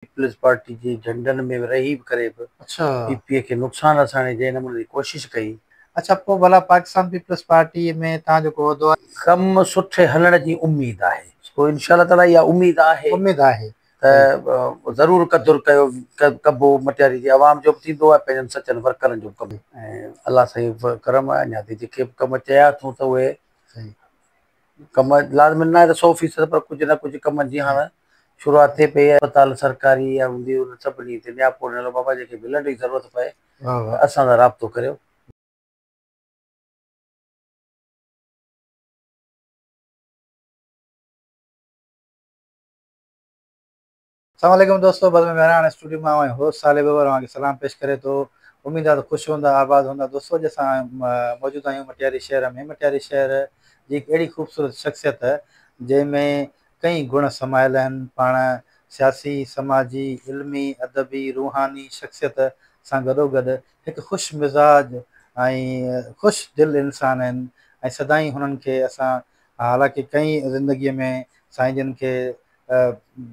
Peoples party جي جهنڊن ۾ رهي ڪري به اڇا پي پي کي نقصان رسائڻ جي جنهن نموني جي ڪوشش ڪئي. اڇا پوء ڀلا پاڪستان پيپلز پارٽي ۾ توهان جو ڪو عهدو آهي؟ ڪم سٺي هلڻ جي اميد آهي. سو انشاء الله تعاليٰ اها اميد آهي. اميد آهي. ته ضرور قدر ڪيو ڪبو مٽياري جي عوام جو به ٿيندو ۽ پنهنجن سچن ورڪرن جو به ڪبو. ۽ الله سائين ڪرم آهي اڃا تائين جيڪي به ڪم چيا اٿئون ته اهي ڪم لازمي ناهي ته 100% پر ڪجهه نه ڪجهه ڪمن جي هاڻ شروعات ٿئي پئي. اسپتال سرڪاري يا هوندي ان سڀني تي نياپو ڏنل هو بابا جنهن کي بلڊ جي ضرورت پئي ته اسان سان رابطو ڪريو. السلام عليڪم دوستو بزم مهراڻ اسٽوڊيو مان اوهان جو هوسٽ صالح ٻٻر اوهان کي سلام پيش ڪري ٿو اميد آهي ته خوش هوندا آباد هوندا دوستو اڄ اسان موجود آهيون مٽياري شهر ۾ مٽياري شهر جي هڪ اهڙي خوبصورت شخصيت جنهن ۾ ڪئين گڻ سمايل آهن پاڻ سياسي سماجي علمي ادبي روحاني شخصيت سان گڏوگڏ هڪ خوش مزاج ۽ خوش دل انسان آهن ۽ سدائين هنن کي اسان حالانڪه ڪئين زندگي ۾ سائين جن کي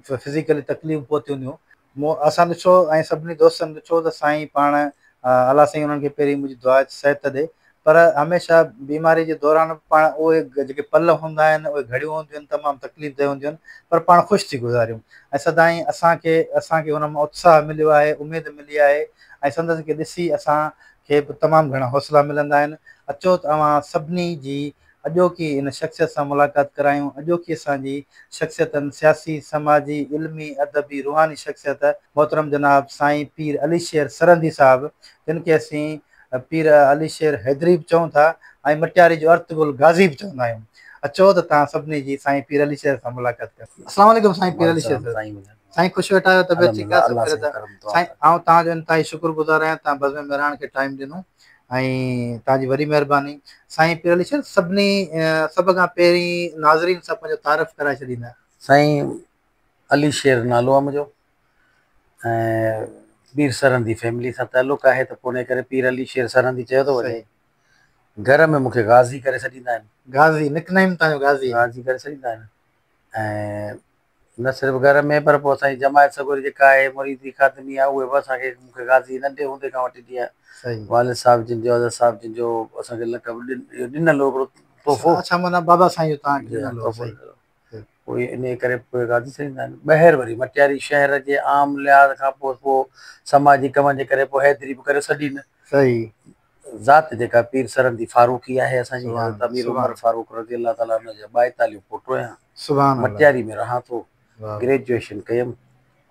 فزيڪلي تڪليفون پهتيون هونديون. مون اسان ڏٺو ۽ سڀني دوستن ڏٺو ته سائين پاڻ الله سائين انهن کي پهرين منهنجي دعا صحت ڏي پر هميشه بيماري جي دوران به پاڻ اهي جيڪي پل هوندا آهن اهي گهڙيون هونديون آهن تمام تڪليف ده هونديون آهن پر پاڻ خوش ٿي گذاريون ۽ سدائين اسان کي اسان کي ان مان اتساهه مليو آهي اميد ملي آهي ۽ سندس کي ڏسي اسان کي به تمام گهڻا حوصلا ملندا آهن اچو ته اوهان سڀني جي اڄوڪي ان شخصيت سان ملاقات ڪرايون، اڄوڪي اسان جي شخصيتن سياسي، سماجي، علمي، ادبي، روحاني شخصيت محترم جناب سائين پير علي شير سرهندي صاحب جن کي اسين پير علي شير حيدري به چئون ٿا ۽ مٽياري جو ارطغرل غازي به چوندا آهيون. اچو ته توهان سڀني جي سائين پير علي شير سان ملاقات ڪريون. السلام عليڪم سائين پير علي شير صاحب. سائين خوش ويٺا آهيو طبيعت ٺيڪ آهي سڀ خيريت آهي سائين آئون توهان جو انتهائي شڪر گذار آهيان توهان بزم مهراڻ کي ٽائيم ڏنو ۽ توهان جي وڏي مهرباني. سائين پير علي شير سڀني سڀ کان پهرين ناظرين سان پنهنجو تعارف ڪرائي ڇڏيندا. سائين علي شير نالو آهي منهنجو ۽ پير سرهندي فيملي سان تعلق آهي ته پوء انهي ڪري پير علي شير سرهندي چيو ٿو وڃي. گهر ۾ مونکي غازي ڪري سڏيندا آهن. غازي نڪ نيم توهان جو غازي. غازي ڪري سڏيندا آهن ۽ نه صرف گهر ۾ پر پوء اسان جي جماعت سڳوري جيڪا آهي مريدي خادمي آهي اهي به اسان کي مون کي غازي ننڍي هوندي کان وٺي جيئن والد صاحب جن جو حضرت صاحب جن جو اسان کي لقب اهو ڏنل هو هڪڙو تحفو. اڇا معنيٰ بابا سائين جو توهان کي ڏنل هو صحيح. پوء انهيء ڪري پوء غازي سڏيندا آهن. ٻاهر وري مٽياري شهر جي عام لحاظ کان پوء پوء سماجي ڪمن جي ڪري پوء حيدري به ڪري سڏين. صحيح. ذات جيڪا پير سرهندي فاروقي آهي اسان جي حضرت امير عمر فاروق رضي الله تعالٰي عنه جا 42 پوٽو آهيان. مٽياري ۾ رهان ٿو. گريجوئيشن ڪيم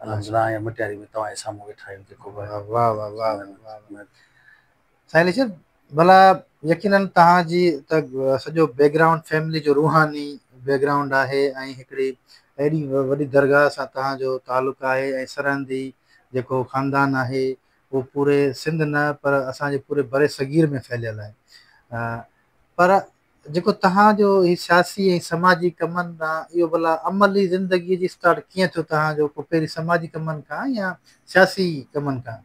الحمدلله ۽ مٽياري ۾ توهان جي سامهون ويٺا آهيون جيڪو به آهي. واه واه واه واه سائين علي شير ڀلا يقينن توهان جي ته سڄو بيڪ گرائونڊ فيملي جو روحاني بيڪ گرائونڊ آهي ۽ هڪڙي اهڙي وڏي درگاهه سان توهان جو تعلق آهي ۽ سرهندي جيڪو خاندان آهي اهو پوري سنڌ نه پر اسان جي پوري برصغير ۾ ڦهليل آهي پر جيڪو توهان جو هي سياسي ۽ سماجي ڪمن ڏانهن اهو ڀلا عملي زندگي جي اسٽارٽ ڪيئن ٿيو توهان جو ڪو پهرين سماجي ڪمن کان يا سياسي ڪمن کان؟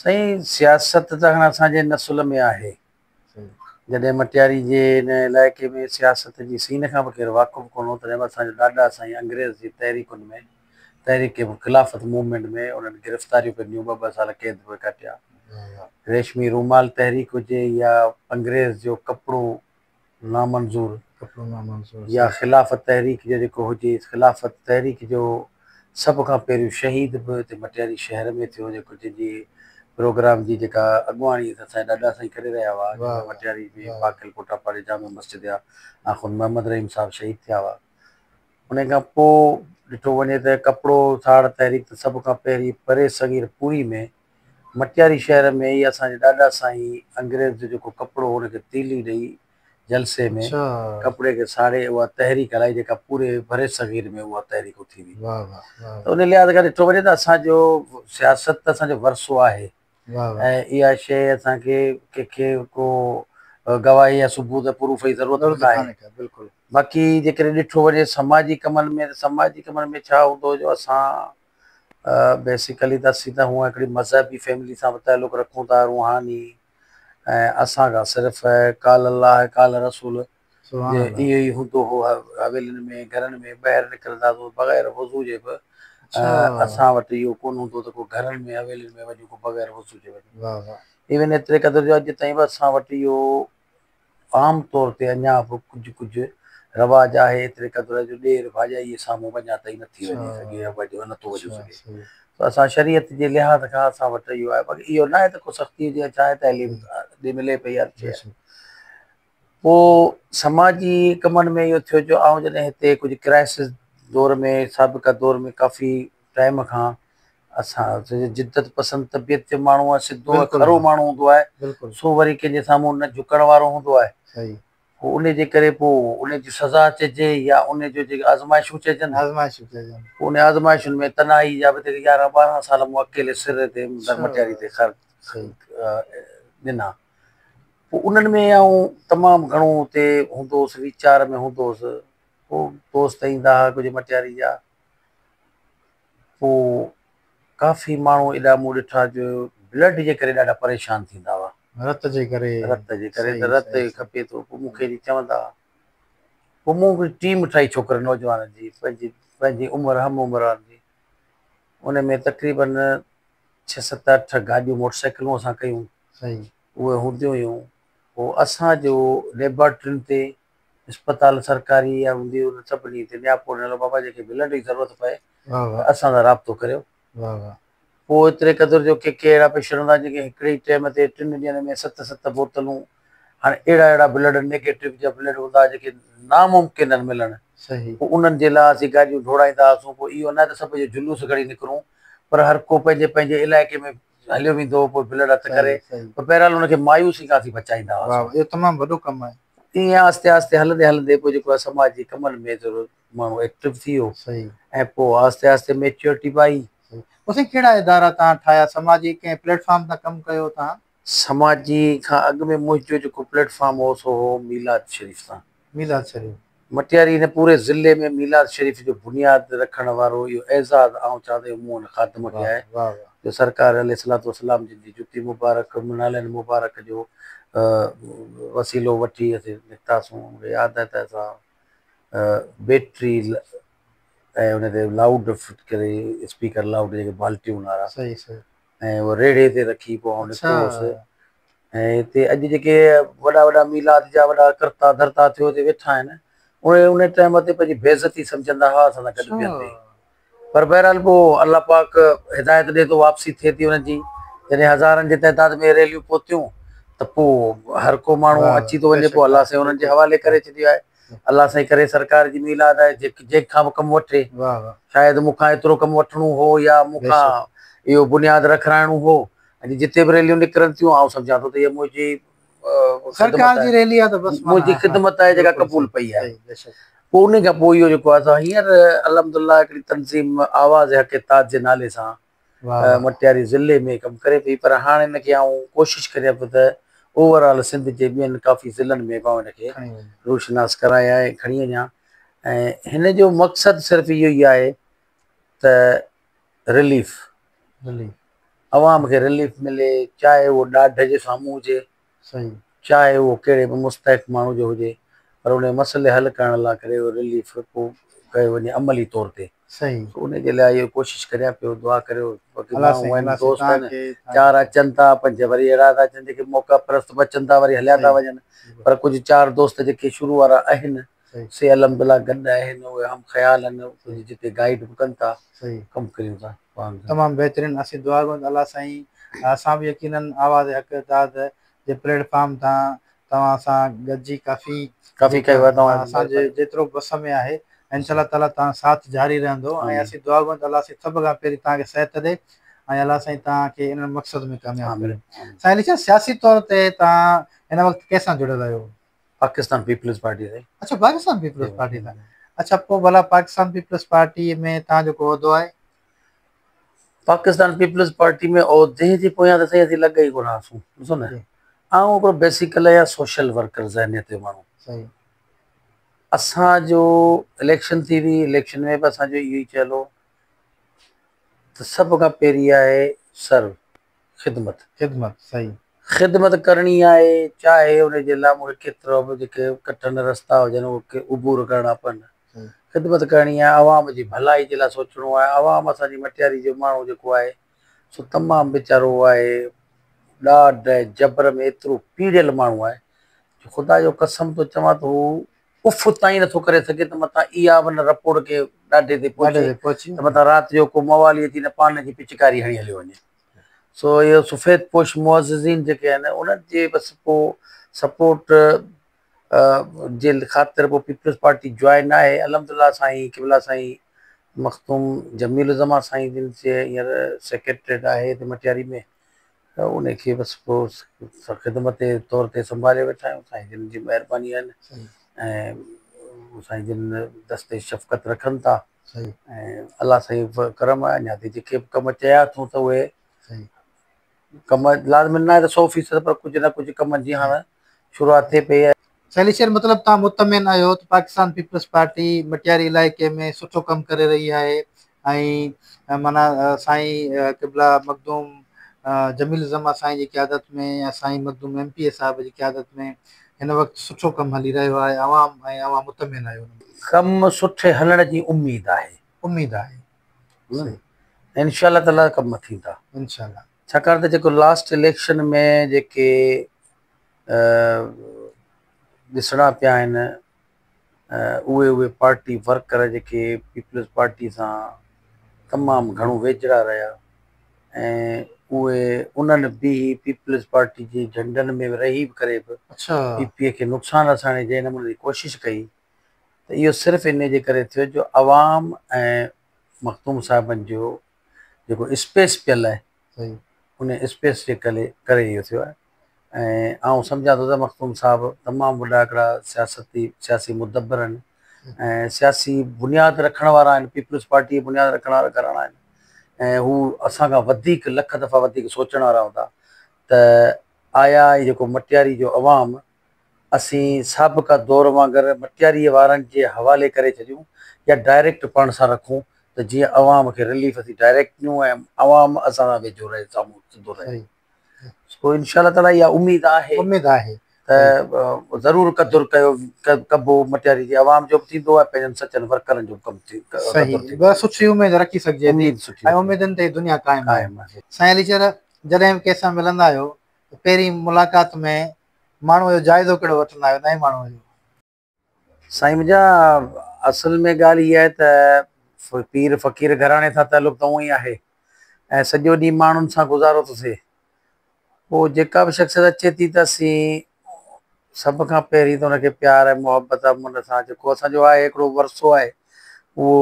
سائين سياست ته هاڻ اسان جي نسل ۾ آهي. جڏهن مٽياري جي هن علائقي ۾ سياست جي سين کان به ڪير واقف ڪونه هو تڏهن به اسان جا ڏاڏا سائين انگريز جي تحريڪن ۾ تحريڪ خلافت موومينٽ ۾ انهن گرفتاريون پڻ ڏنيون ٻه ٻه سال قيد به ڪاٽيا. ريشمي رومال تحريڪ هجي يا انگريز جو ڪپڙو نامنظور يا خلافت تحريڪ جو جيڪو هجي خلافت تحريڪ جو سڀ کان پهريون شهيد به هتي مٽياري شهر ۾ ٿيو جيڪو جنهن جي پروگرام جي جيڪا اڳواڻي اسان جا ڏاڏا سائين ڪري رهيا هئا جنهن ۾ مٽياري ۾ باقل پوٽا پاڙي جامع مسجد جا آخوند محمد رحيم صاحب شهيد ٿيا هئا. انهي کان پوء ڏٺو وڃي ته ڪپڙو ساڙ تحريڪ ته سڀ کان پهرين برصغير پوري ۾ مٽياري شهر ۾ ئي اسان جي ڏاڏا سائين انگريز جو جيڪو ڪپڙو هو ان کي تيلي ڏئي جلسي ۾ ڪپڙي کي ساڙي اها تحريڪ هلائي جيڪا پوري برصغير ۾ اها تحريڪ اٿي هئي ته ان لحاظ کان ڏٺو وڃي ته اسان جو سياست ته اسان جو ورثو آهي ۽ اها شيء اسان کي ڪنهن کي ڪو گواهي يا ثبوت پروف جي ضرورت به ناهي. باقي جيڪڏهن ڏٺو وڃي سماجي ڪمن ۾ ته سماجي ڪمن ۾ ڇا هوندو جو اسان بيسيڪلي ته اسين ته هونء هڪڙي مذهبي فيملي سان به تعلق رکون ٿا روحاني ۽ اسان کان صرف قال الله قال رسول اهو ئي هوندو هو حويلين ۾ گهرن ۾ ٻاهر نڪرندا هئاسون بغير وضو جي به اسان وٽ اهو ڪونه هوندو ته ڪو گهرن ۾ حويلين ۾ وڃون ڪو بغير وضو جي وڃون. ايون ايتري قدر جو اڄ تائين به اسان وٽ اهو عام طور تي اڃا به ڪجهه ڪجهه رواج آهي، ايتري قدر جو ڏير ڀاڄائيء سامهون به اڃا تائين نٿي وڃي سگهي يا نٿو وڃي سگهي. ته اسان شريعت جي لحاظ کان اسان وٽ اهو آهي، باقي اهو ناهي ته ڪو سختي هجي يا ڇا آهي، تعليم ملي پئي هر شيء. پوء سماجي ڪمن ۾ اهو ٿيو جو آئون جڏهن هتي ڪجهه ڪرائسس دور ۾ سابقه دور ۾ ڪافي ٽائيم کان اسان جدت پسند طبيعت جو ماڻهو آهي، سڌو ۽ کرو ماڻهو هوندو آهي، سو وري ڪنهن جي سامهون نه جهڪڻ وارو هوندو آهي. پوء ان جي ڪري پوء ان جي سزا چئجي يا ان جو جيڪي آزمائشون چئجن، پوء ان آزمائشن ۾ تنهائي جا به 11 12 سال مون اڪيلي سر تي مٽياري تي خرچ ڏنا. پوء انهن ۾ آئون تمام گهڻو اتي هوندو هوس، ويچار ۾ هوندو هوس. پوء دوست ايندا هئا ڪجهه مٽياري جا، پوء ڪافي ماڻهو ايڏا مون ڏٺا جو بلڊ جي ڪري ڏاڍا پريشان ٿيندا هئا. رت جي ڪري. رت جي ڪري ته رت کپي ٿو. پوء مون کي چوندا هئا. پوء مون هڪڙي ٽيم ٺاهي ڇوڪرن نوجوانن جي، پنهنجي پنهنجي عمر هم عمران جي. ان ۾ تقريبن 6 7 8 گاڏيون موٽر سائيڪلون اسان ڪيون. اهي هونديون هيون. پوء اسان جو ليبارٽرين تي اسپتال سرڪاري يا هوندي هئي، ان سڀني تي نياپو ڏنل هو، بابا جيڪي بلڊ جي ضرورت پئي ته اسان سان رابطو ڪريو. پوء ايتري قدر جو ڪي ڪي اهڙا پيشنٽ هوندا جيڪي هڪڙي ئي ٽيم تي 3 ڏينهن ۾ 7 7 بوتلون، هاڻي اهڙا اهڙا بلڊ نيگيٽو جا بلڊ هوندا جيڪي ناممڪن آهن ملڻ. پوء انهن جي لاء اسين گاڏيون ڊوڙائيندا هئاسون. پوء اهو نه ته سڀ جو جلوس کڻي نڪرون، پر هر ڪو پنهنجي پنهنجي علائقي ۾ هليو ويندو هو، پوء بلڊ هٿ ڪري، پر بهرحال ان کي مايوسي کان اسين بچائيندا هئاسون. واهه، اهو تمام وڏو ڪم آهي. ائين آهستي آهستي هلندي هلندي پوء جيڪو آهي سماجي ڪمن ۾ ٿورو ماڻهو ايڪٽو ٿي ويو ۽ پوء آهستي آهستي ميچيورٽي به آئي. پوء سائين ڪهڙا ادارا توهان ٺاهيا، سماجي ڪنهن پليٽ فارم تان ڪم ڪيو توهان؟ سماجي کان اڳ ۾ منهنجو جيڪو پليٽ فارم هو سو هو ميلاد شريف سان. ميلاد شريف. مٽياري هن پوري ضلعي ۾ ميلاد شريف جو بنياد رکڻ وارو اهو اعزاز آئون چوان ته اهو مون ان خادم کي آهي جو سرڪار عليه الصلوة والسلام جن جي جتي مبارڪ نالين مبارڪ جو وسيلو وٺي اسين نڪتاسون. مون کي ياد آهي ته اسان بيٽري ۽ ان تي لائوڊ فٽ ڪري اسپيڪر لائوڊ جيڪي بالٽيون وارا ۽ اهو ريڙهي تي رکي پوء آئون نڪتو هوس. ۽ هتي اڄ جيڪي وڏا وڏا ميلاد جا وڏا ڪرتا ڌرتا ٿيو هتي ويٺا آهن، اهي ان ٽائيم تي پنهنجي بيعزتي سمجهندا هئا اسان سان گڏ بيهندي. پر بهرحال پوء الله پاڪ هدايت ڏئي ٿو، واپسي ٿئي ٿي انهن جي. جڏهن هزارن جي تعداد ۾ ريليون پهتيون ته پوء هر ڪو ماڻهو اچي ٿو وڃي، پوء الله سائين انهن جي حوالي ڪري ڇڏيو آهي. الله سائين ڪري سرڪار جي ميلاد آهي، جنهن کان به ڪم وٺي، شايد مون کان ايترو ڪم وٺڻو هو يا مون کان اهو بنياد رکرائڻو هو. اڄ جتي به ريليون نڪرن ٿيون، آئون سمجهان ٿو ته اها منهنجي سرڪار جي ريلي آهي ته بس منهنجي خدمت آهي جيڪا قبول پئي آهي. پوء ان کان پوء اهو جيڪو آهي سو هينئر الحمدلله هڪڙي تنظيم آواز حق تاج جي نالي سان مٽياري ضلعي ۾ ڪم ڪري پئي، پر هاڻ ان کي آئون ڪوشش ڪريان پيو ته اوور آل سنڌ جي ٻين ڪافي ضلعن ۾ به آئون ان کي روشناس ڪرايان ۽ کڻي وڃان. ۽ هن جو مقصد صرف اهو ئي آهي ته رليف، عوام کي رليف ملي، چاهي اهو ڏاڍ جي سامهون هجي، چاهي اهو ڪهڙي به مستحق ماڻهو جو هجي، پر ان مسئلي حل ڪرڻ لاء ڪري اهو رليف پوء ڪيو وڃي عملي طور تي. ان جي لاء اهو ڪوشش ڪريان پيو، دعا ڪريو. باقي ماڻهو آهن، دوست آهن، 4 اچن ٿا، 5 وري اهڙا ٿا اچن جيڪي موقع پرست به اچن ٿا، وري هليا ٿا وڃن، پر ڪجهه 4 دوست جيڪي شروع وارا آهن سي الحمدلله گڏ آهن، اهي هم خيال آهن، ڪجهه جتي گائيڊ به ڪن ٿا، ڪم ڪريون ٿا. تمام بهترين. اسين دعا گو آهيون ته الله سائين اسان به يقينن آواز حق داد جي پليٽ فارم تان توهان سان گڏجي ڪافي ڪافي ڪيو آهي توهان اسان جي جيترو وس ۾ آهي انشاء الله تعالي توهان ساٿ جاري رهندو ۽ اسين دعا گو آهيون ته الله سائين سڀ کان پهرين توهان کي صحت ڏي ۽ الله سائين توهان کي انهن مقصد ۾ ڪامياب ڪري. سائين علي شاهه سياسي طور تي توهان هن وقت ڪنهن سان جڙيل آهيو؟ پاڪستان پيپلز پارٽي سان. اڇا پاڪستان پيپلز پارٽي سان. اڇا پوء ڀلا پاڪستان پيپلز پارٽي ۾ توهان جو ڪو عهدو آهي؟ پاڪستان پيپلز پارٽي ۾ عهدي جي پويان ته سائين اسين لڳا ئي ڪونه هئاسون، ڏسو نه آئون هڪڙو بيسيڪل آهيان سوشل ورڪر ذهنيت جو ماڻهو. اسان جو اليڪشن ٿي وئي، اليڪشن ۾ به اسان جو اهو ئي چيل هو ته سڀ کان پهرين آهي سرو، خدمت. خدمت صحيح. خدمت ڪرڻي آهي، چاهي ان جي لاء مون کي ڪيترو به جيڪي ڪٺن رستا هجن اهي عبور ڪرڻا پون، خدمت ڪرڻي آهي، عوام جي ڀلائي جي لاء سوچڻو آهي. عوام اسان جي مٽياري جو ماڻهو جيڪو آهي سو تمام ويچارو آهي، ڏاڍ ۽ جبر ۾ ايترو پيڙيل ماڻهو آهي جو خدا جو قسم ٿو چوان ته هو اف تائين نٿو ڪري سگهي ته متان اها به نه رپورٽ ڪي ڏاڍي تي پهچي ته متان رات جو ڪو موالي اچي نه پان جي پچڪاري هڻي هليو وڃي. سو اهو سفيد پوش معززين جيڪي آهن انهن جي بس پوء سپورٽ جي خاطر پوء پيپلز پارٽي جوائن آهي. الحمدلله سائين قبلا سائين مخدوم جميل الزمان سائين جن جي هينئر سيڪريٽريٽ آهي هتي مٽياري ۾ ته ان کي بس پوء خدمت جي طور تي سنڀالي ويٺا آهيون. سائين جن جي مهرباني آهن ۽ سائين جن دست شفقت رکن ٿا ۽ الله سائين ڪرم آهي اڃا تائين جيڪي به ڪم چيا اٿئون ته اهي ڪم لازمي نه آهي ته 100% پر ڪجهه نه ڪجهه ڪم جي هاڻ شروعات ٿئي پئي آهي. سائين علي شير مطلب توهان مطمئن آهيو ته پاڪستان پيپلز پارٽي مٽياري علائقي ۾ سٺو ڪم ڪري رهي آهي ۽ معنيٰ سائين قبلا مخدوم جميل الزمان سائين جي قيادت ۾ يا سائين مخدوم ايم پي اي صاحب جي قيادت ۾ هن وقت سٺو ڪم هلي رهيو آهي عوام ۽ اوهان مطمئن آهيو ان ۾. ڪم سٺي هلڻ جي اميد آهي. اميد آهي. انشاء الله تعالي ڪم ٿيندا. انشاء الله. ڇاڪاڻ ته جيڪو لاسٽ اليڪشن ۾ جيڪي ڏسڻا پيا آهن اهي اهي پارٽي ورڪر جيڪي پيپلز پارٽي سان تمام گهڻو ويجهڙا رهيا ۽ اهي انهن به پيپلز پارٽي جي جهنڊن ۾ رهي ڪري به پي پي کي نقصان رسائڻ جي جنهن نموني جي ڪوشش ڪئي ته اهو صرف انهي جي ڪري ٿيو جو عوام ۽ مخدوم صاحبن جو جيڪو اسپيس پيل آهي ان اسپيس جي ڪري ڪري اهو ٿيو آهي ۽ آئون سمجهان ٿو ته مخدوم صاحب تمام وڏا هڪڙا سياستي سياسي مدبر آهن ۽ سياسي بنياد رکڻ وارا آهن، پيپلز پارٽي جي بنياد رکڻ وارا گهراڻا آهن ۽ هو اسان کان وڌيڪ لک دفعا وڌيڪ سوچڻ وارا هوندا ته آيا هي جيڪو مٽياري جو عوام اسين سابقه دور وانگر مٽياريء وارن جي حوالي ڪري ڇڏيون يا ڊائريڪٽ پاڻ سان رکون ته جيئن عوام کي رليف اسين ڊائريڪٽ ڏيون ۽ عوام اسان سان ويجهو رهي سامهون سڌو رهي. سو انشاء الله تعالي اها اميد آهي اميد آهي ته ضرور قدر ڪيو ڪبو مٽياري جي عوام جو به ٿيندو ۽ پنهنجن سچن ورڪرن جو به ڪم قدر صحيح ٿيندو. بس سٺي اميد رکي سگهجي ٿي اميد سٺي ۽ اميدن تي ئي دنيا قائم آهي. قائم آهي. سائين علي شير جڏهن به ڪنهن سان ملندا آهيو ته پهرين ملاقات ۾ ماڻهوء جو جائزو ڪهڙو وٺندا آهيو نئين ماڻهوء جو؟ سائين منهنجا اصل ۾ ڳالهه هيء آهي ته پير فقير گهراڻي سان تعلق ته اونئن ئي آهي ۽ سڄو ڏينهن ماڻهن سان گذارو ٿو ٿئي پوء جيڪا به شخصيت اچي ٿي ته اسين سڀ کان پهرين ته ان کي پيار ۽ محبت امن سان جيڪو اسان جو آهي هڪڙو ورثو آهي اهو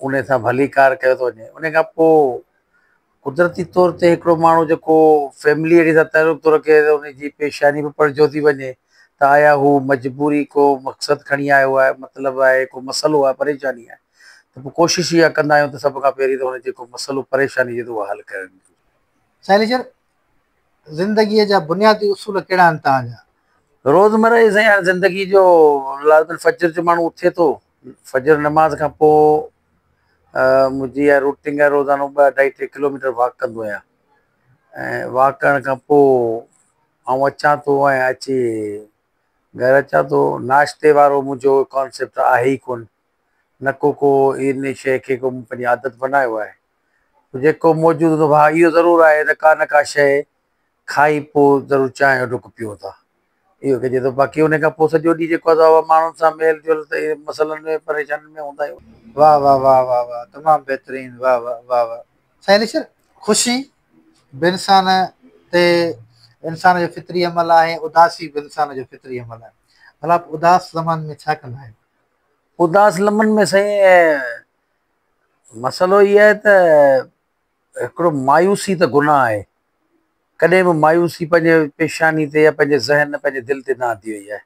ان سان ڀليڪار ڪيو ٿو وڃي ان کان پوء قدرتي طور تي هڪڙو ماڻهو جيڪو فيملي اهڙي سان تعلق ٿو رکي ته ان جي پيشاني به پڙهجو ٿي وڃي ته آيا هو مجبوري ڪو مقصد کڻي آيو آهي مطلب آهي ڪو مسئلو آهي پريشاني آهي ته پوء ڪوشش اها ڪندا آهيون ته سڀ کان پهرين ته هن جيڪو مسئلو پريشاني هجي ته اها حل ڪري ڏجي. سائين علي شير زندگيء جا بنيادي اصول ڪهڙا آهن توهان جا؟ روزمره جي سائين هاڻي زندگي جو لازمن فجر جو ماڻهو اٿي ٿو فجر نماز کان پوء منهنجي اها روٽين آهي روزانو ٻه اڍائي ٽي ڪلوميٽر واڪ ڪندو آهيان ۽ واڪ ڪرڻ کان پوء آئون اچان ٿو ۽ اچي گهر اچان ٿو ناشتي وارو منهنجو ڪانسيپٽ آهي ئي ڪونه نه ڪو ڪو ان شيء کي ڪو مون پنهنجي عادت بنايو آهي جيڪو موجود هوندو ها اهو ضرور آهي ته ڪا نه ڪا شيء کائي پوء ضرور چانهه جو ڍڪ پيئون ٿا اهو ڪجي ٿو باقي ان کان پوء سڄو ڏينهن جيڪو آهي ماڻهن سان ميل جول ته مسئلن ۾ پريشانين ۾ هوندا آهيون. واه واه واه واه واه تمام بهترين واه واه واه واه سائين علي شير خوشي به انسان تي انسان جو فطري عمل آهي اداسي به انسان جو فطري عمل آهي ڀلا اداس زمان ۾ ڇا ڪندا آهيو؟ اداس لمحن ۾ سائين مسئلو اهو آهي ته هڪڙو مايوسي ته گناهه آهي. ڪڏهن به مايوسي پنهنجي پيشاني تي يا پنهنجي ذهن پنهنجي دل تي نه آندي وئي آهي.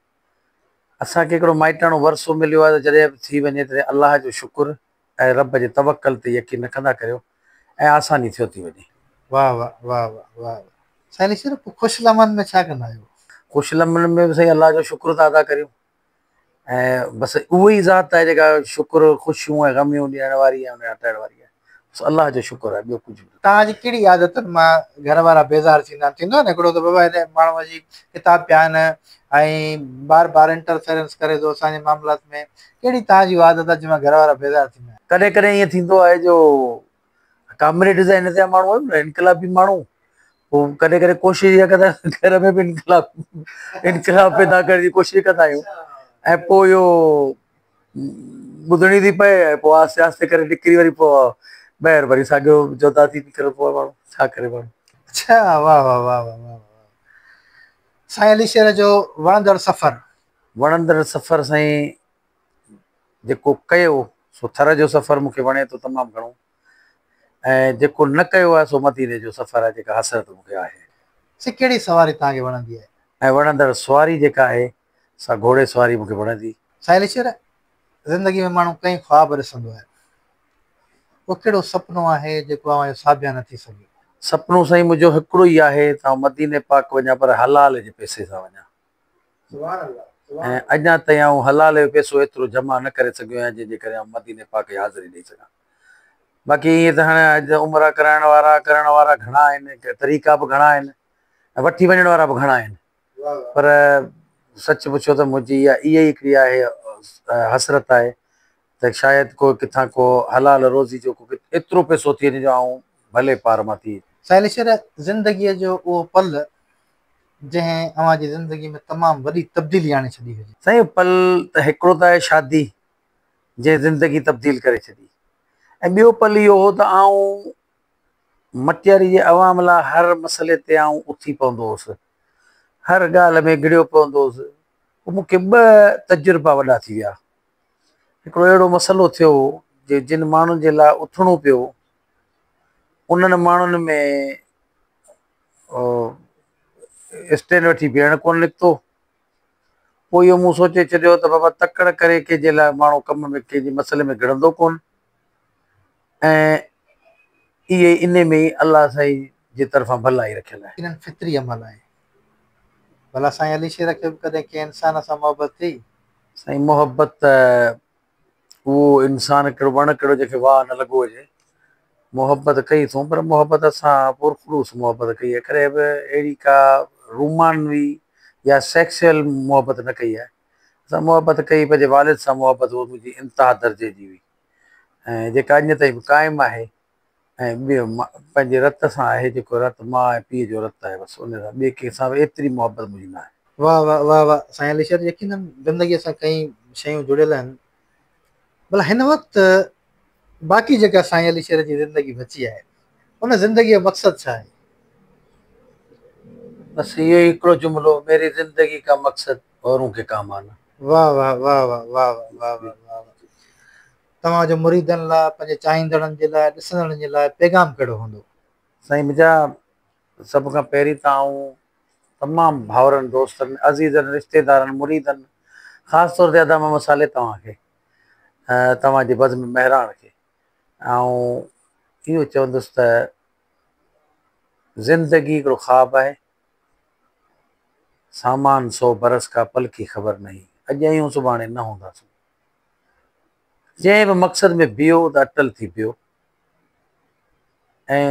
اسان کي هڪڙو مائٽاڻو ورثو مليو آهي ته جڏهن به ٿي وڃي تڏهن الله جو شڪر ۽ رب جي توڪل تي يقين رکندا ڪريو ۽ آساني ٿيو ٿي وڃي. واه واه واه واه واه واه سائين علي شير پوء خوش لمحن ۾ ڇا ڪندا آهيو؟ خوش لمحن ۾ به سائين الله جو شڪر ٿا ادا ڪريون ۽ بس اهو ئي ذات آهي جيڪا شڪر خوشيون ۽ غميون ڏيڻ واري ۽ ان کي هٽائڻ واري آهي. بس الله جو شڪر آهي ٻيو ڪجهه به نه. توهان جي ڪهڙي عادتن مان گهر وارا بيزار ٿيندا آهن؟ ٿيندو آهي نه هڪڙو ته بابا هن ماڻهوء جي ڪتاب پيا آهن ۽ بار بار انٽرفيرنس ڪري ٿو اسان جي معاملات ۾، ڪهڙي توهان جي عادت آهي جنهن مان گهر وارا بيزار ٿيندا آهن؟ ڪڏهن ڪڏهن ائين ٿيندو آهي جو ڪامريڊ ذهن جا ماڻهو آهيون نه، انقلابي ماڻهو، پوء ڪڏهن ڪڏهن ڪوشش اها ڪندا آهيون گهر ۾ به انقلاب انقلاب پيدا ڪرڻ جي ڪوشش ڪندا آهيون ۽ پوء اهو ٻڌڻي ٿي پئي ۽ پوء آهستي آهستي ڪري نڪري وري پوء ٻاهر وري ساڳيو جدا ٿي نڪري پوء ماڻهو ڇا ڪري ماڻهو. اڇا واه واه واه واه واه واه سائين علي شير جو وڻندڙ سفر. وڻندڙ سفر سائين جيڪو ڪيو سو ٿر جو سفر مون کي وڻي ٿو تمام گهڻو ۽ جيڪو نه ڪيو آهي سو مديني جو سفر آهي جيڪا حسرت مون کي آهي. سائين ڪهڙي سواري توهان کي وڻندي آهي؟ ۽ وڻندڙ سواري جيڪا آهي سا گهوڙي سواري مون کي وڻندي. سائين علي شير، زندگي ۾ ماڻهو ڪئين خواب ڏسندو آهي، اهو ڪهڙو سپنو آهي جيڪو اوهان جو ساڀيان نه ٿي سگهيو؟ سپنو سائين منهنجو هڪڙو ئي آهي ته آئون مديني پاڪ وڃان پر حلال جي پئسي سان وڃان ۽ اڃا تائين آئون حلال جو پئسو ايترو جمع نه ڪري سگهيو آهيان جنهن جي ڪري آئون مديني پاڪ جي حاضري ڏئي سگهان. باقي ائين ته هاڻي اڄ عمرا ڪرائڻ وارا ڪرڻ وارا گهڻا آهن، طريقا به گهڻا آهن ۽ وٺي وڃڻ وارا به گهڻا آهن. پر سچ پڇو ته منهنجي اها اها ئي هڪڙي آهي حسرت آهي ته شايد ڪو ڪٿان ڪو حلال روزي جو ڪو ايترو پئسو ٿي وڃي جو آئون ڀلي پار مان ٿي. سائين علي شير، زندگيء جو اهو پل جنهن اوهان جي زندگيء ۾ تمام وڏي تبديلي آڻي ڇڏي هجي. سائين اهو پل ته هڪڙو ته آهي شادي جنهن زندگي تبديل ڪري ڇڏي ۽ ٻيو پل اهو هو ته آئون مٽياري جي عوام لاء هر مسئلي تي آئون اٿي پوندو هوس، هر ڳالهه ۾ گهڙيو پوندو هوس. پوء مون کي ٻه تجربا وڏا ٿي ويا. هڪڙو اهڙو مسئلو ٿيو جو جن ماڻهن جي لاء اٿڻو پيو، انهن ماڻهن ۾ اسٽينڊ وٺي بيهڻ ڪونه نڪتو. پوء اهو مون سوچي ڇڏيو ته بابا تڪڙ ڪري ڪنهن جي لاء ماڻهو ڪم ۾ ڪنهن جي مسئلي ۾ گهڙندو ڪونه ۽ اهي انهي ۾ ئي الله سائين جي طرفان ڀلائي رکيل آهي. يقينن فطري عمل آهي. ڀلا سائين علي شير کي به ڪڏهن ڪنهن انسان سان محبت ٿي؟ سائين محبت ته اهو انسان ڪهڙو وڻ ڪهڙو جنهن کي واء نه لڳو هجي. محبت ڪئي اٿئون پر محبت اسان پرخلوص محبت ڪئي آهي ڪڏهن به اهڙي ڪا رومانوي يا سيڪسوئل محبت نه ڪئي آهي. اسان محبت ڪئي پنهنجي والد سان محبت هو منهنجي انتها درجي جي هئي ۽ جيڪا اڃ تائين به قائم آهي ۽ ٻيو پنهنجي رت سان آهي جيڪو رت ماء ۽ پيء جو رت آهي بس ان سان ٻئي ڪنهن سان به ايتري محبت منهنجي نه آهي. واه واه واه واه سائين علي شير يقينن زندگي سان ڪئين شيون جڙيل آهن ڀلا هن وقت باقي جيڪا سائين علي شير جي زندگي بچي آهي ان زندگي جو مقصد ڇا آهي؟ بس اهو ئي هڪڙو جملو ميري زندگي ڪا مقصد اورون ڪي ڪام آنا. واه واه واه واه واه واه واه واه واه توهان جو مريدن لاء، پنهنجي چاهيندڙن جي لاء، ڏسندڙن جي لاء پيغام ڪهڙو هوندو؟ سائين منهنجا سڀ کان پهرين ته آئون تمام ڀائرن، دوستن، عزيزن، رشتيدارن، مريدن خاص طور تي ادا محمد صالح توهان کي توهان جي بزم مهراڻ کي آئون اهو چوندس ته زندگي هڪڙو خواب آهي سامان سو برس ڪا پل ڪي خبر نهين اڄ آهيون سڀاڻي نه هونداسون. جنهن به مقصد ۾ بيهو ته اٽل ٿي بيهو ۽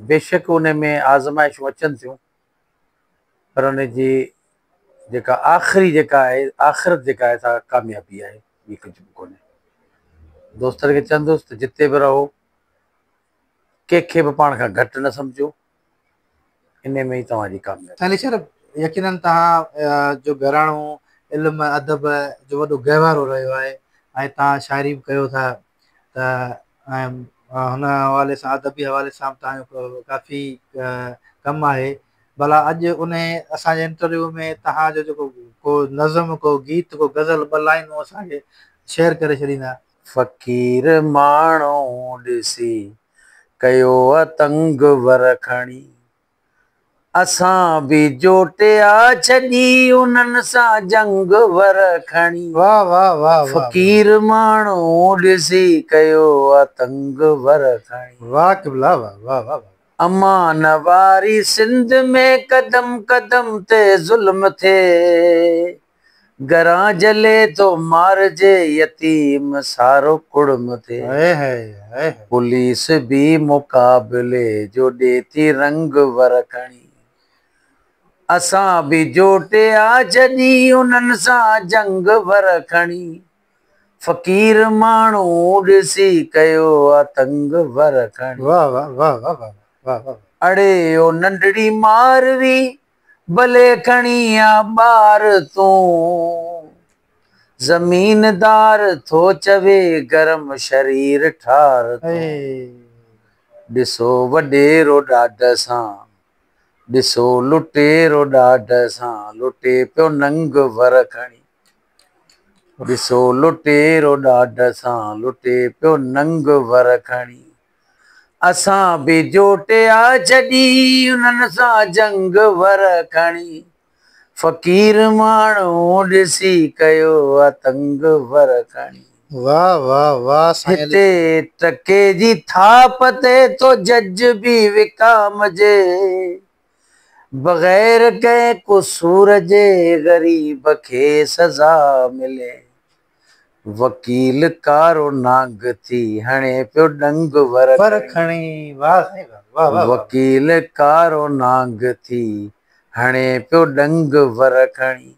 بيشڪ ان ۾ آزمائشون اچن ٿيون پر ان جي جيڪا آخري جيڪا آهي آخرت جيڪا آهي سا ڪاميابي آهي ٻي ڪجهه به ڪونهي دوستن کي چوندس ته جتي به رهو ڪنهن کي به پاڻ کان گهٽ نه سمجهو انهي ۾ ئي توهان جي ڪاميابي. سائين علي شير يقينن توهان جو گهراڻو علم ادب جو وڏو گهوارو رهيو آهي ۽ توهان شاعري به ڪيو ٿا ته ۽ هن حوالي سان ادبي حوالي سان به توهان جو ڪافي ڪم آهي ڀلا اڄ انهي اسان جي انٽرويو ۾ توهان جو جيڪو ڪو نظم ڪو گيت ڪو غزل ٻه لائنون اسان کي شيئر ڪري ڇڏيندا. فقير ماڻهو ڏسي ڪيو آ تنگ ور کڻي اسان به جوٽيا ڇڏي انهن سان جنگ ور کڻي واه واه واه واه فقير ماڻهو ڏسي ڪيو آ تنگ ور کڻي. واه قبلا واه واه واه واه. امان واري سنڌ ۾ قدم قدم تي ظلم ٿئي. گهران جهلي ٿو مارجي يتيم سارو ڪڙم ٿئي. پوليس به مقابلي جو ڏي ٿي رنگ ور کڻي. اسان به جوٽيا ڇڏي انهن سان جنگ ور کڻي. فقير ماڻهو ڏسي ڪيو آ تنگ ور کڻي. اڙي او ننڍڙي ماروي ڀلي کڻي آ ٻار تون. زميندار ٿو چوي گرم شرير ٺار تون. ڏسو وڏيرو ڏاڍ سان، ڏسو لٽيرو ڏاڍ سان، لٽي پيو ننگ ور کڻي. ڏسو لٽيرو ڏاڍ سان، لٽي پيو ننگ ور کڻي. اسان به جوٽيا ڇڏي انهن سان جنگ ور کڻي. فقير ماڻهو ڏسي ڪيو آ تنگ ور کڻي. واه واه واه سائين علي. هتي ٽڪي جي ٿاپ تي ٿو جج به وڪامجي. بغير ڪنهن قصور جي غريب کي سزا ملي. وڪيل ڪارو نانگ ٿي هڻي پيو ڏنگ ور کڻي. واه سائين واه واه واه. وڪيل ڪارو نانگ ٿي هڻي پيو ڏنگ ور کڻي.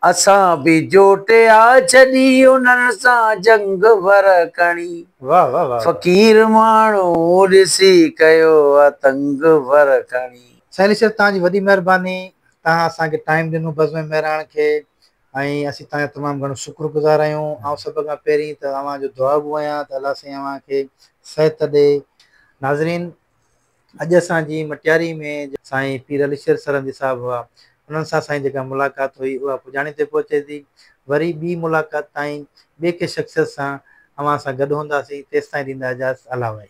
اسان به جوٽيا ڇڏي انهن سان جنگ ور کڻي. واه واه واه. فقير ماڻهو ڏسي ڪيو آ تنگ ور کڻي. سائين علي شير توهان جي وڏي مهرباني توهان اسان کي ٽائيم ڏنو بزم مهراڻ کي ۽ اسين توهان جا تمام گهڻو شڪر گذار آهيون. آئون سڀ کان پهرين ته اوهان جو دعاگو آهيان ته الله سائين اوهان کي صحت ڏي. ناظرين اڄ اسان جي مٽياري ۾ سائين پير علي شير سرهندي صاحب هئا انهن سان سائين جيڪا ملاقات هئي اها پڄاڻي تي پهچي ٿي. وري ٻي ملاقات تائين ٻي ڪنهن شخصيت سان اوهان سان گڏ هونداسين تيستائين ڏيندا اجازت الله وائي.